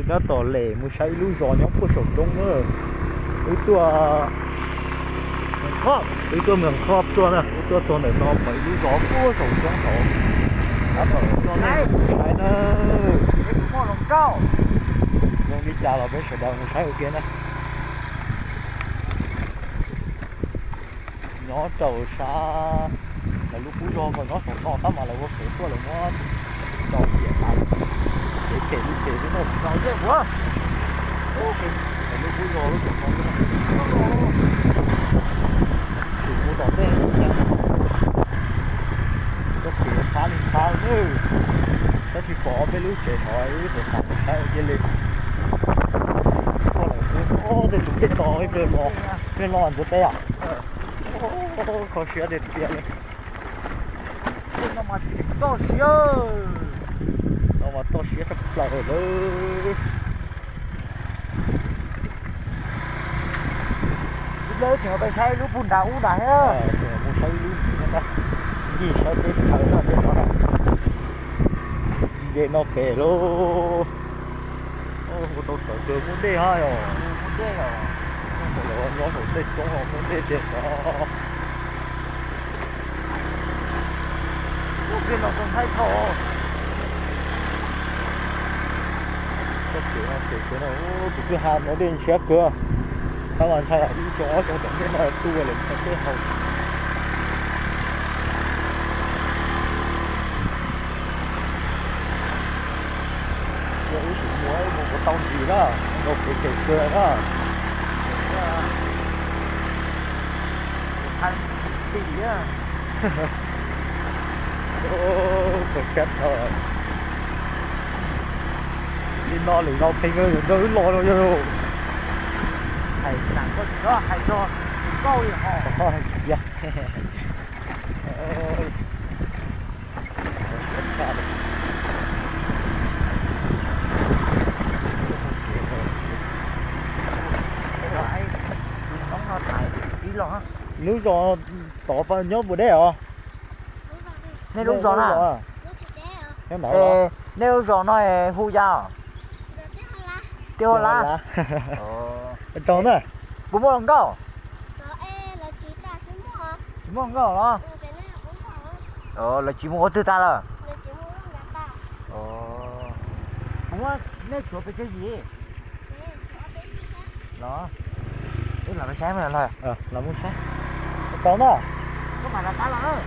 Tab tom lem mus saib ib lub zos nyob puag saum roob na. Wb tuaj, wb tuaj Mường Khop tuaj na, wb tuaj txog ntawm no pom ib lub zos puag saum roob hauv. Tab tom coj nej mus saib na. Zoo li cas los peb sawv daws mus saib ua ke na. Nyob rau sab lawv lub qub zos ko nyob saum no tab mas lawv ua kev tuaj lawv muab tau tiam tas, kev phem li phem xwb na. Lawv lub qub zos lub saum no xwb na. Tsis mus tom ntej, txoj kev qab li qab xwb. Tab sis pom ob peb lub tsev no wb xav xav saib ua cia li tuaj lawm xwb. Tej tus dej no, dej no ntxuav teb os. Kho siab tiag tiag li. Toj siab, no mas toj siab tshaj plaws lawm. Ib pliag wb tseem pais saib lub puag nram ub nram thiab. Mus saib lub ntsis no ntag, ncig saib teb chaws no, dej no na. Nce no pem lauj. Kuv tau txawv kawg, muaj dej hab yom. Muaj dej os. Nyob saum tej roob los muaj dej tiag xwb. Ub, peb los tau ntshai dhau. Txoj kev no, kev no, tus kwj ha no dej ntshiab kawg. Tab mas ntshai ib xyoo ob xyoo tom ntej no tu lawm ntshai dej haus. Yog wb sim mus, wb mus puas tau ntsis na, nkaus kev phem kawg na. Li no lwm zaus pheej nrog wb los no yog. Hais tsis tau, hais tsis tau. Lub zos tod nyob puas deb os? Nej lub zos na? Nyob ntawd. Nej lub zos no hu cas? Tiaj Huab Lab. Rau na. Puas muaj hluas nkauj? Tsis muaj hluas nkauj los? Lawv tsis mus ua twg tas lawm? Puas muaj, nej tshuav pes tsawg yim? Los, wb los saib mas los. Los mus saib. Tau na. Koj mam los pab los.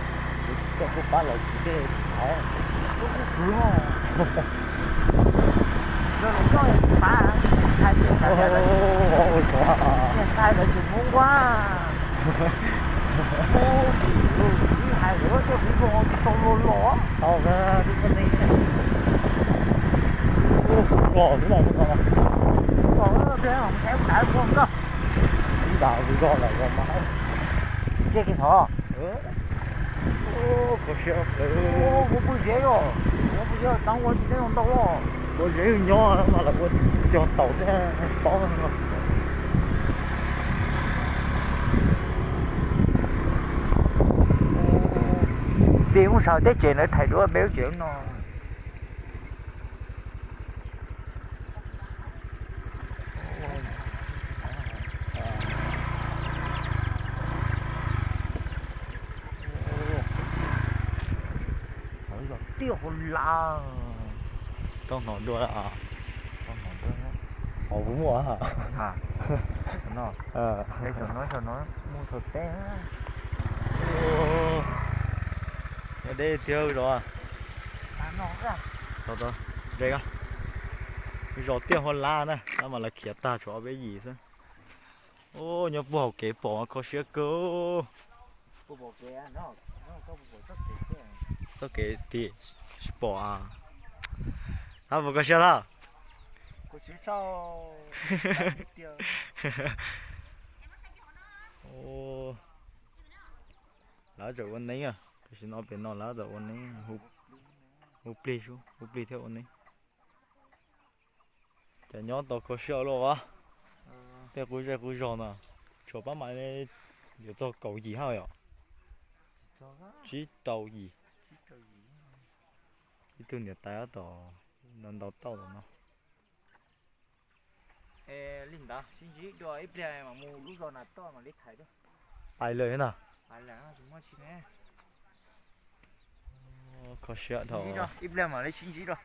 Koj kuj pab los tsis tej thaiv. Koj kuj kwv ho. Los los koj pab, hais tias ntshai lawv tsis mus ua. Ub, ib hais lawv tuaj kuv zoo tsis tau los los. Tau, kuv muaj neeg. Ub, kuv zos xwb na, kuv zos. Kuv zos, kuv zos lawm mas. Ntsej kiag thov. Kho siab, kuv pw zeb os, kuv pw zeb tau ua tsis tau ntau los. Ua zeb nyob mas lawv ua cog taus thiab tob. Peb mus saib teb tsev na, thaij duab peb lub tsev no. Tiaj Huab Lab. Tau hnov dua, tau hnov dua. Xyov puas muaj. Xyov no, xyov no muaj thaum teb. Deb tiag zos. Zos Tiaj Huab Lab na, tab mas lawv khiav tag tshuav ob peb yim xwb. Ub, nyob puag hauv kev pom kho siab kawg. Txoj kev tim tsis pom. Tab puas kho siab lawm? Lawv tseem ua neeb, tam sim no pem no lawv tseem ua neeb, hu plig, hu plig thiab ua neeb. Cas nyob tau kho siab luaj as. Tej qub zej qub zog no tshuav pab mam li yuav txog kaum yim hab yom. Tsib rau yim. Ib tug niam tais tab tom ntau ntau tauj tom no. Sib ntsib dua ib pliag mam mus lub zos Nas Toj mam li tham dua. Pais lawm na. Kho siab dhau. Ib pliag mam li sib ntsib dua.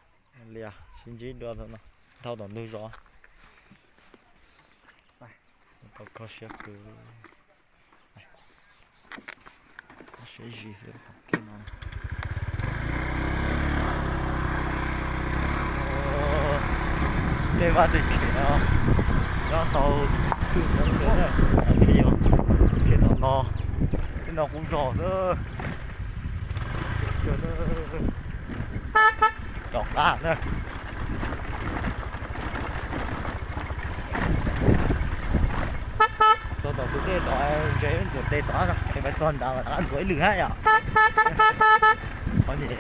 Li sib ntsib dua dhau tom ntug zos. Tau kho siab kawg. Kho siab zis xwb. Tej vaj tej tsev no nyob tau twj ywm kawg na. Thiab yog kiag tom no, tej no kuj zog xwb. Tom qab na. Txog tom tus dej tod, ntses ntxuav tes tod, es pais txog nrad mas rov qab ntxuav ib lwm hab yom. Qhov nyem,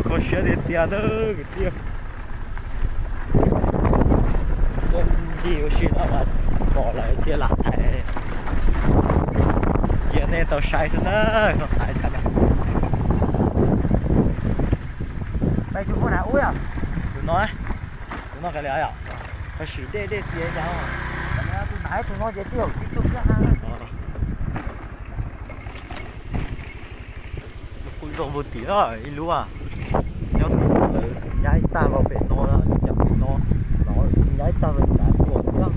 kho siab tiag tiag na kwv tij. Tuaj ncig ua si no mas pom lawm thiaj lam thaij cia nej tau saib xwb na, txhob xav cas. Pais tus ub na ub yom? Tus no, tus no kav liam yom? Kho siab dej dej txias cas. Tus no ces twb yog tib tug kiag. Kuj zoo puag tim no ib lub, nyob tim no lawm, nyaib tag los pem no, cov pem no los nyaib tag los nyaib tuaj thiab.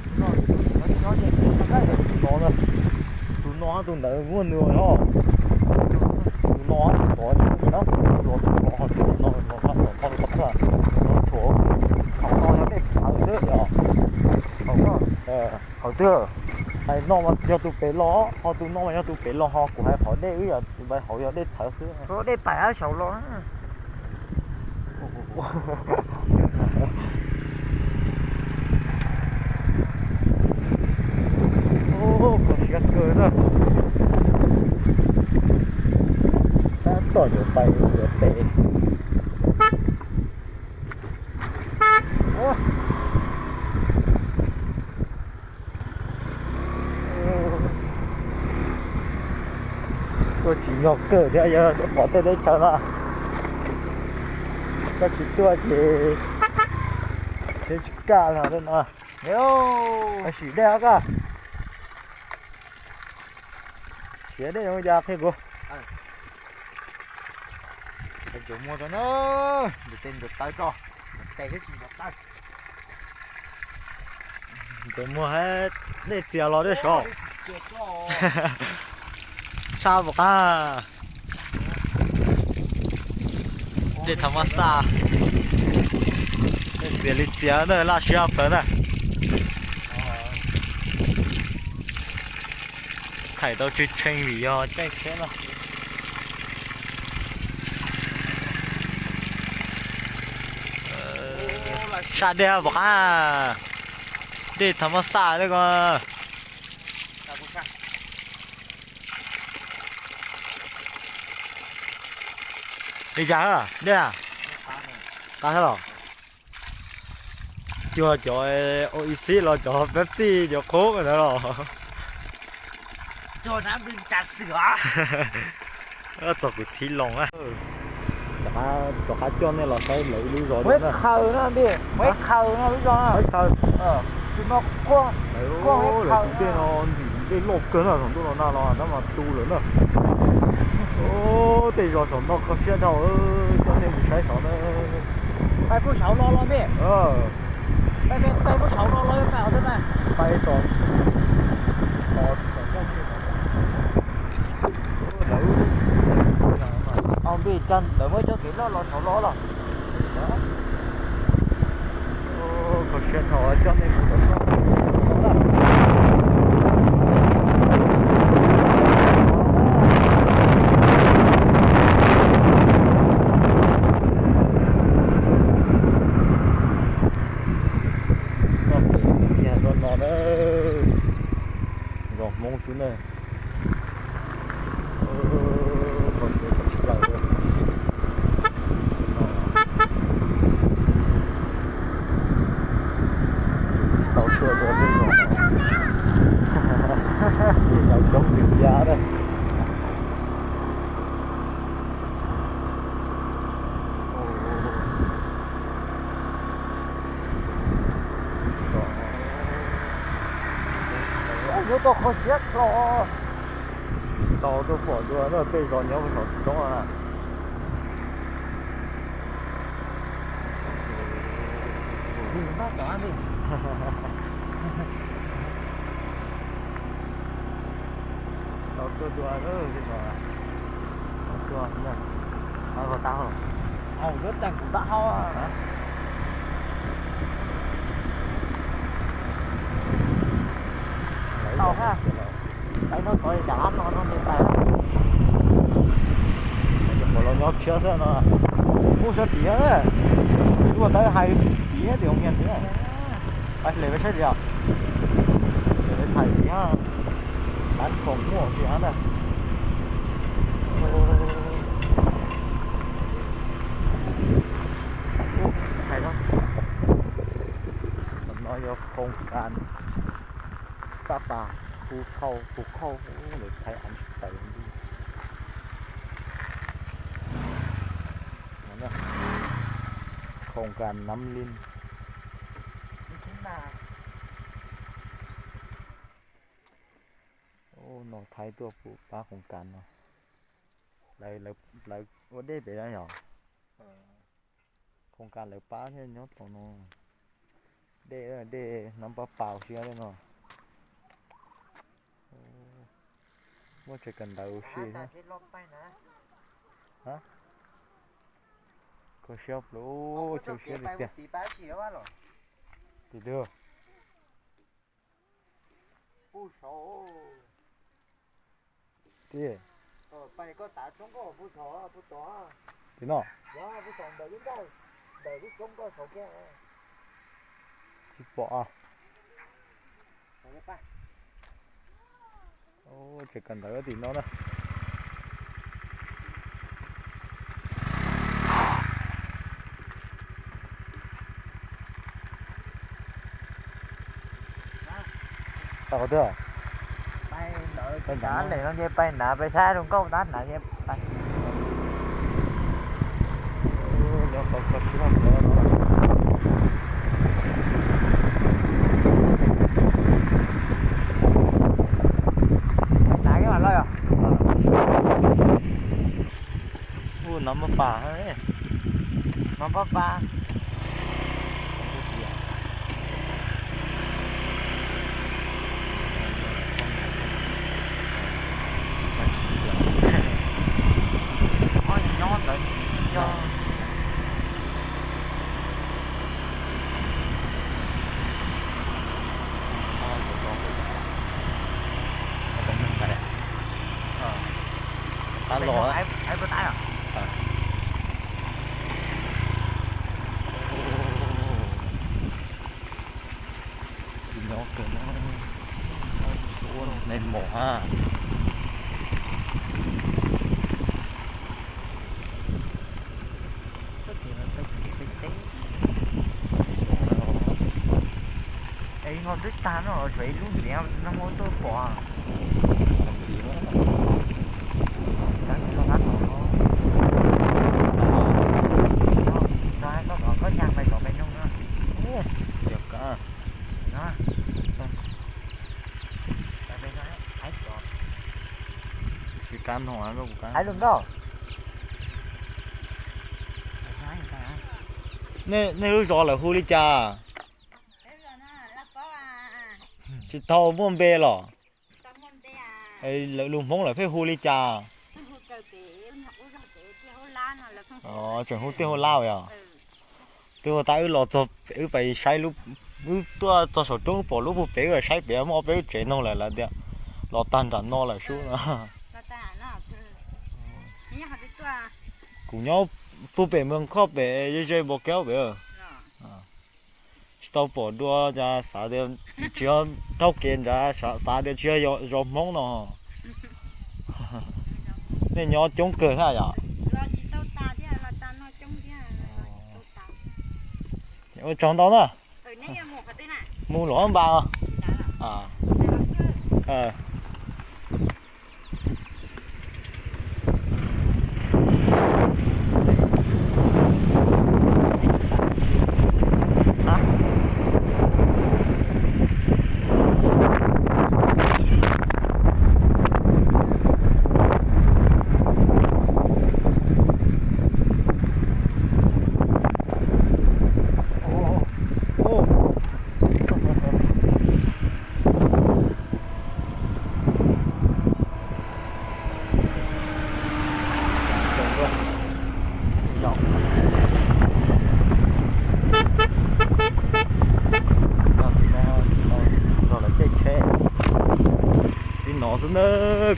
Tus no, tus no, tus ntawd muaj nws os. Tus no, tus tod no, tus no, tus no, tus no, tus no, tshuav thaum no yog dej khaws xwb os. Hauv twg? Hais no mas yog tus pem los, ho tus no mas yog tus pem los, ho kuv hais qhov dej wb yog tus pem hauv yog dej txhawv xwb. Dej pais saud los. Kho siab kawg na. Tab tom yuav pais ntxuav tes. Tuaj tsis nyog kawg thiab, yog pom tej teb chaws no, koj tsis tuaj ces thiab tsis kaj li no. Sim dej os koj. Siav dej zoo li cas qhia kuv. Ntsuas muag rau na, ntsuas tes ntsuas taw tso, ntsuas tes thiab tsis ntsuas taw. Ntsuas muag hab dej txias los dej saud. Sab puas qab. Dej tham mas xaj, dej txias li txias na, laj siab plaws na. Thaij tau tshee tshee vim yog caij tsheb no. Sab dej puas qab, dej tham mas xaj dej ko. Li cas dej a? Qab thiab los? Cuag cov Oasis los cov Pepsi cov qub ntawd los. Txog kwv tij Loos na. Rov qab coj nej los saib lawv ib lub zos dua na. Khaws na, Muab Khaws no lub zos na. Khaws. Tus no quaj, quaj Khaws. Tus dej no ntxim dej loj kawg na, saum ntuj no na los tab mas tu lawm na. Tej zos saum no kho siab dhau, coj nej mus saib saud na. Pais puag saud los los me. Pais puag saud los los pais hauv na. Pais tom, tom, tom Au npej, lawv muaj ib tsob kev loj los saud los los. Kho siab dhau, coj nej mus tom txoj kev loj na. Txoj kev kiag txoj no na, zos Hmoob xwb na. Kho siab tshaj plaws li. Tsis tau tuaj dua tej zos. Tau qhov siab hlo. Tsis tau tuaj pom dua na, tej zos nyob puag saum roob na. Tsis tau tuaj dua na, tej zos no tuaj na. Hauv tag hauv. Hauv yuav tag kuv tag hauv. Tau ha. Pais no tod li cas no no nws pais. Qhov los nyob tshiab xwb no. Kuj sab tid, tuaj tab hais tid tias nyiag tid. Pais hle peb saib tias, hle peb thaij tid, qab khoom muaj tsis hab ntag. Thaij no. Qhov no yog khoom kas paj pas, hu khauj, hu khauj, lawv thaij av tsis tawm li. Khoom kas nam lin. Ub, no thaij tuaj pum pab khoom kas no. Lawv ua dej pem na yom. Khoom kas lawv pab thiaj nyob tau no. Dej, dej nam pab pas siab li no. Muaj tsev kawm ntawv ua si thiab. Kho siab plaws, ua siab tiag tiag. Tim twg? Tim no. Tsis pom. Tsev kawm ntawv tim no na. Tau tiag. Pais ntawd, pais nrad no ces pais nrad, pais saib zoo nkauj tab nrad ces pais. Nyob tau kho siab no. Pais nrad mas loj yog. Ub, no maj pas, no maj pas. Nyob ntawd tsis yog. Qab los. Xis nyob kawg no, ua neeg mos hab. Es ho twb tag no, tshuav ib lub ntxiv no muab tuaj pom. Ntxiv no. Koj nyag pais tom peb noog na. Cov kab. Tsis kab noog, kab. Nej lub zos lawv hu li cas? Tsis tau muaj npe los? Lawv lus Hmoob lawv pheej hu li cas? Tseem hu tiaj hu lab yog? Twb ua tas wb los txog, wb pais saib, wb tuaj txog saum roob pom lub puag pem, wb saib pem muaj ob peb lub tsev noog lawm, lawv tias los tag nram no lawm sub no. Kuv nyob puag pem Moos Khoj pem, ze ze Npos Keub pem. Tsis tau pom dua, cas xav tias tsis yog, taug kev nrad xav tias tsis yog zos Hmoob no. Nej nyob coob kawg thiab yom? Ua tsaug ntau na. Mus los npas.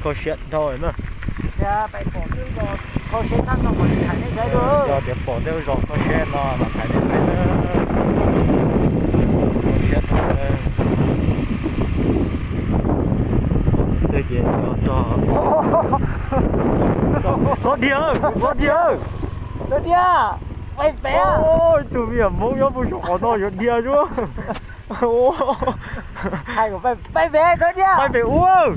Kho siab dhau na. Yog tias pom tej zos kho siab no mas thaiv nej saib na. Kho siab dhau. Tej ces yog txhob dhia, txhob dhia. Txhob dhia. Ib tug me nyuam Hmoob nyob puag saum qhov no yuav dhia zuj. Hais kom pais pem, txhob dhia, pais pem ub.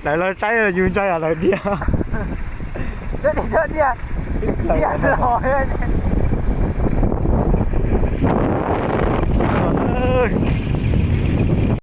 Lawv los saib yus ntshai lawv dhia. Txhob dhia, txhob dhia.